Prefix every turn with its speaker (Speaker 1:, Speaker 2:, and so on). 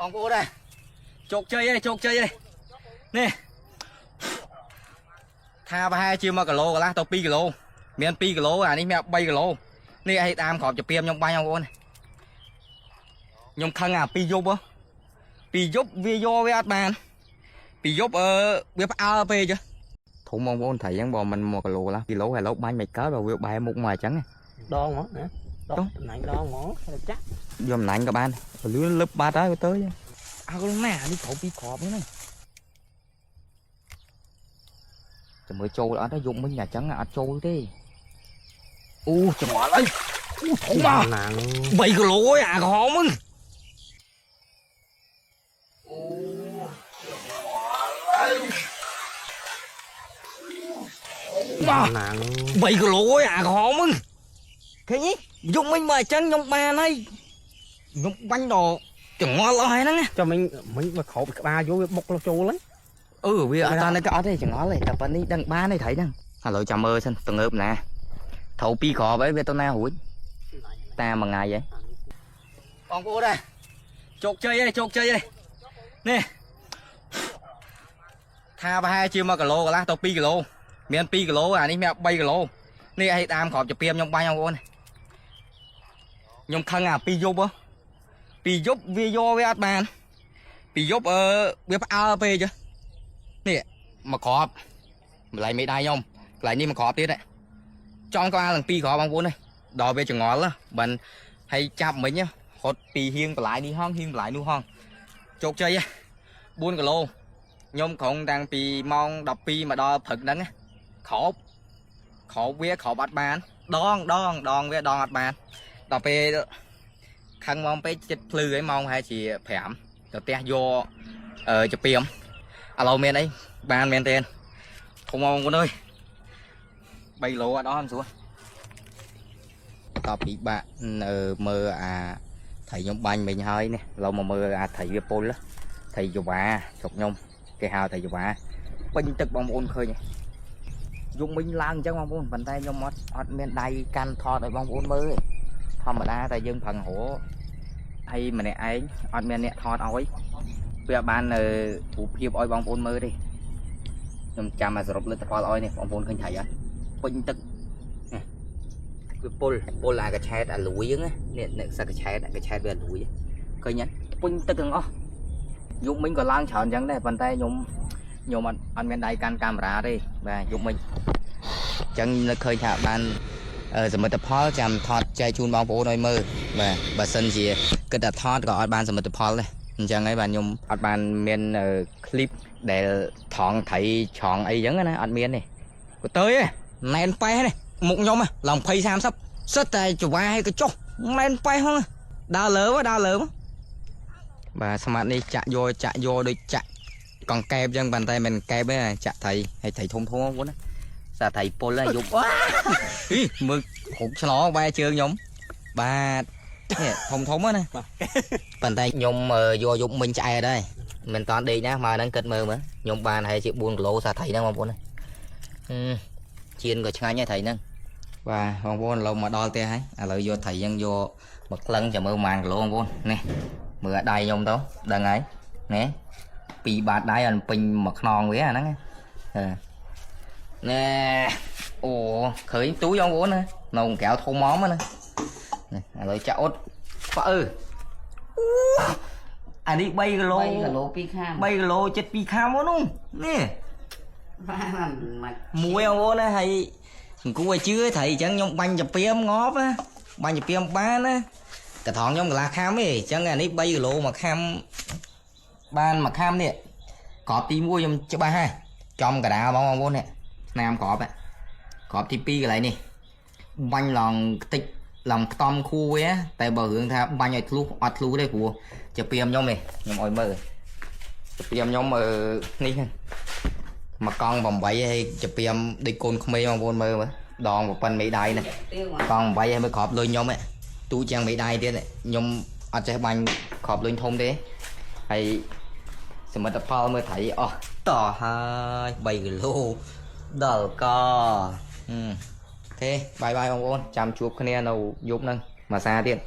Speaker 1: បងប្អូនដែរជោគជ័យហើយជោគជ័យហើយនេះថាប្រហែលជា1គីឡូកន្លះទៅ2គីឡូមាន2គីឡូអានេះមាន3គីឡូនេះឲ្យតាមក្របចាពីមខ្ញុំបាញ់បងប្អូនខ្ញុំខឹងអា2យប់ពីយប់វាយកវាអត់បានពីយប់វាផ្អើលពេកធំបងប្អូនត្រីហ្នឹងបើមិន1គីឡូកន្លះគីឡូឥឡូវបាញ់មិនកើតបើវាបែរមុខមកអញ្ចឹង
Speaker 2: ដងហ្មងណាដងតំណាញ់ដងហ្មងទៅចាក់
Speaker 1: យកតំណាញ់ក៏បានលឿនលឹបបាត់ហើយទៅអើណានេះគ្របពីគ្របហ្នឹងចាំមើលចូលអត់ទេយប់មិញអញ្ចឹងអត់ចូលទេអូចង្អល់អីអូធំមក3គីឡូឯអាក្រហមហ្នឹងអូបាទ3គីឡូឯអាក្រហមហ្នឹងឃើញទេយប់មិញមកអញ្ចឹងខ្ញុំបានហើយខ្ញុំបាញ់ដល់ចង្អល់អស់ហើយហ្នឹង
Speaker 2: ចុះមិញមកគ្របក្បាលយកវាបុកចូលហ្នឹង
Speaker 1: វាអត់តានេះក៏អត់ទេចង្អល់ទេតែប៉ុណ្នេះដឹងបានទេត្រីហ្នឹងឥឡូវចាំមើលសិនទៅងើបណាត្រូវពីរគ្រាប់ហើយវាទៅណារួចតាមមួយថ្ងៃហើយបងប្អូនដែរជោគជ័យហើយជោគជ័យហើយនេះថាប្រហែលជា1គីឡូកន្លះទៅ2គីឡូមាន2គីឡូអានេះមាន3គីឡូនេះឲ្យតាមក្របចាពីមខ្ញុំបាញ់បងប្អូនខ្ញុំខឹងអា2យប់ពីយប់វាយកវាអត់បានពីយប់វាផ្អើលពេកនេះមកគ្រាប់ម្ល៉េះមេដៃខ្ញុំកន្លែងនេះមកគ្រាប់ទៀតចង់ក្បាលទាំងពីរគ្រាប់បងប្អូននេះដល់វាចង្អល់បានហើយចាប់មិញរត់ពីហៀងបន្លាយនេះហងហៀងបន្លាយនោះហងជោគជ័យ4គីឡូខ្ញុំក្រុងតាំងពីម៉ោង12មកដល់ព្រឹកហ្នឹងគ្របគ្របវាគ្របអត់បានដងដងដងវាដងអត់បានដល់ពេលខឹងម៉ោងពេកចិត្តភ្លឺហើយម៉ោងប្រហែលជា5ទៅផ្ទះយកចាពីមឥឡូវមានអីបានមែនទេធំបងប្អូនអើយ3គីឡូអត់អស់មិនស្រួលតពីបាក់មើលអាត្រីខ្ញុំបាញ់មិញហើយនេះឥឡូវមកមើលអាត្រីវាពុលត្រីចវាស្រុកខ្ញុំគេហៅត្រីចវាពេញទឹកបងប្អូនឃើញយំមិញឡើងអញ្ចឹងបងប្អូនប៉ុន្តែខ្ញុំអត់មានដៃកាន់ថតឲ្យបងប្អូនមើលទេធម្មតាតែយើងប្រឹងរកហើយម្នាក់ឯងអត់មានអ្នកថតឲ្យវាបាននៅរូបភាពឲ្យបងប្អូនមើលទេខ្ញុំចាំឲ្យសរុបលទ្ធផលឲ្យនេះបងប្អូនឃើញត្រីអត់ពេញទឹកនេះវាពុលពុលអាកឆែតអាលួយហ្នឹងនេះអ្នកសឹកកឆែតកឆែតវាអាលួយឃើញអត់ពេញទឹកទាំងអស់យប់មិញក៏ឡើងច្រើនអញ្ចឹងដែរប៉ុន្តែខ្ញុំអត់មានដៃកាន់កាមេរ៉ាទេបាទយប់មិញអញ្ចឹងនៅឃើញថាបានសមិទ្ធផលចាំថតចែកជូនបងប្អូនឲ្យមើលបាទបើសិនជាគិតថាថតក៏អត់បានសមិទ្ធផលដែរអញ្ចឹងហើយបាទខ្ញុំអត់បានមានคลิปដែលថងត្រីឆងអីចឹងណាអត់មានទេក៏ទៅណែនប៉េះនេះមុខខ្ញុំឡើង20 30សិតតែចវាឲ្យក៏ចុះណែនប៉េះហ្នឹងដើរលើដើរលើបាទស្មាតនេះចាក់យកចាក់យកដូចចាក់កង្កែបចឹងប៉ុន្តែមិនកែបទេចាក់ត្រីហើយត្រីធំធំបងប្អូនណាសាត្រីពុលហើយយប់អីមើលគ្រប់ឆ្លងបែរជើងខ្ញុំបាទនេះធំធំណាប៉ុន្តែខ្ញុំយកយប់មិញឆ្អែតហើយមិនតាន់ដេកណាមកហ្នឹងគិតមើលមើលខ្ញុំបានហើយជា4គីឡូសាត្រីហ្នឹងបងប្អូនជៀនក៏ឆ្ងាញ់ដែរត្រីហ្នឹងបាទបងប្អូនឥឡូវមកដល់ផ្ទះហើយឥឡូវយកត្រីហ្នឹងយកមកក្លឹងចាំមើលប៉ុន្មានគីឡូបងប្អូននេះមើលដៃខ្ញុំទៅដឹងហើយនេះ2បាតដៃអត់ពេញមួយខ្នងវាអាហ្នឹងណែអូឃើញទូបងប្អូនណានៅកែវធំមកណានេះឥឡូវចាក់អត់ប៉អើអានេះ3គីឡូ
Speaker 3: 3គីឡូ2ខាំ
Speaker 1: 3គីឡូចិត្ត2ខាំនោះនេះ
Speaker 3: បាន
Speaker 1: មួយបងប្អូនណាហើយអង្គួយជឿត្រីអញ្ចឹងខ្ញុំបាញ់ចាពីមងាប់ណាបាញ់ចាពីមបានណាកថងខ្ញុំកន្លះខាំទេអញ្ចឹងអានេះ3គីឡូមួយខាំបានមួយខាំនេះក្របទី1ខ្ញុំច្បាស់ហើយចំកដាលបងប្អូននេះឆ្នាំក្របក្របទី2កន្លែងនេះបាញ់ឡងខ្ទេចឡងខ្តំខួរវាតែបើរឿងថាបាញ់ឲ្យធ្លុះអត់ធ្លុះទេព្រោះចាពីមខ្ញុំនេះខ្ញុំឲ្យមើលចាពីមខ្ញុំនេះមួយកង់8ហើយចាពីមដូចកូនក្មេងបងប្អូនមើលមើលដងប្រប៉ុនមេដៃនេះកង់8ហើយមើលក្របលុយខ្ញុំទូជាងមេដៃទៀតខ្ញុំអត់ចេះបាញ់ក្របលុយធំទេហើយសមិទ្ធផលមើលត្រីអស់តហើយ3គីឡូដល់កអូខេបាយបាយបងប្អូនចាំជួបគ្នានៅយប់ហ្នឹងមួយសាទៀត